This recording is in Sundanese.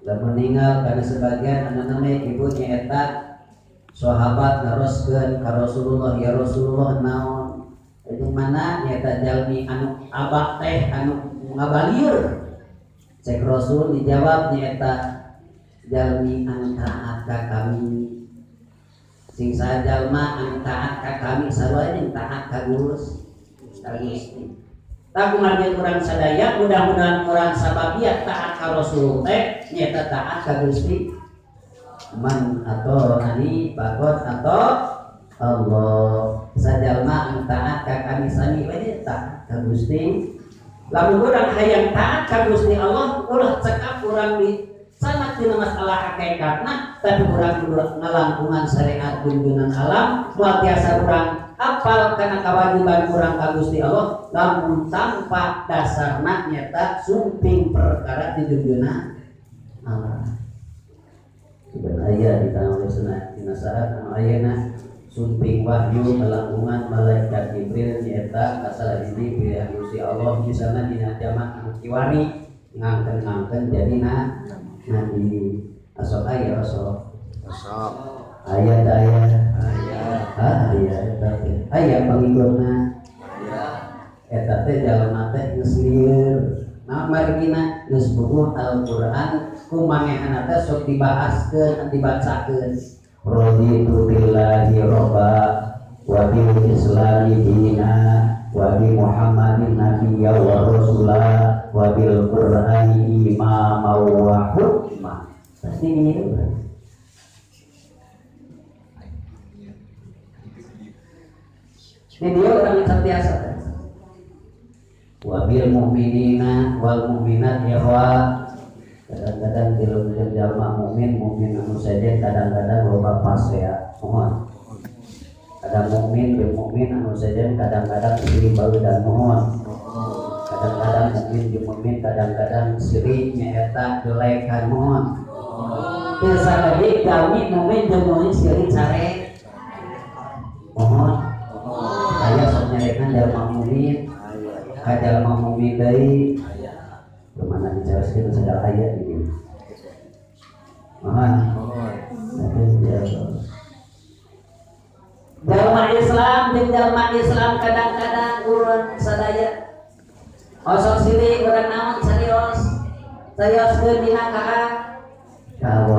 Lamun ninggal kana sebagian anu name ibu nyaeta sahabat naroskeun ka Rasulullah, ya Rasulullah naon itu mana nyaeta jalmi anu abah teh anu ngabalieur. Cek Rasul dijawab nyaeta jalmi anu taat ka kami. Sing sajalma anu taat ka kami sarua jeung taat ka Gusti. Tah kumargi urang sadaya mudah-mudahan urang sababia taat ka Rasul teh nyaeta taat ka Gusti. Man atau ani bakot atau Allah. Sajalma anu taat ka kami sami we taat ka Gusti. Lamun urang hayang taat ka Gusti Allah ulah cekap urang di sanad dina masalah hakikatna, tapi urang kudu ngalangkungan syariat junjungan alam moal tiasa urang apal kana kewajiban urang ka Gusti Allah lamun tanpa dasarna nyata sumping perkara di junjungan alam. Sudah aya di tanah sunah dina saat anu ayeuna sumping wahyu kalangkungan malaikat Jibril nyaeta kasalah hiji pilihan Gusti Allah misalna dina zaman anu kiwari ngangken-ngangken jadina nabi. Asok aya osok osok aya aya aya ah aya eta teh aya pangikutna aya eta teh jalma teh geus lieur naon margina geus buku Al-Qur'an ku manehna teh sok dibahaskeun dibacakeun. Raditu billahi rabba wa bil islami dina wa bi Muhammadin nabiyya wa rasula wa bil qur'ani imama wa hukma. Pasti ini ini dia orang yang sentiasa wa bil mu'minina wal mu'minat ya wa. Kadang-kadang di jalma mukmin mukmin anu sejen kadang-kadang loba pasea mohon. Kadang mukmin jeung mukmin anu sejen kadang-kadang siri bau dan mohon. Kadang-kadang mukmin jeung mukmin kadang-kadang siri nyaeta jelekan mohon. Teu sakedik jalmi mukmin jeung mukmin siri care mohon. Aya sok nyarekan jalma mukmin ka jalma mukmin deui. Kemana dijelaskan segala ayat ini. Mohon. Jalma Islam jeung jalma Islam kadang-kadang urang sadaya osok silih urang naon serius seriuskeun dina ka kawan.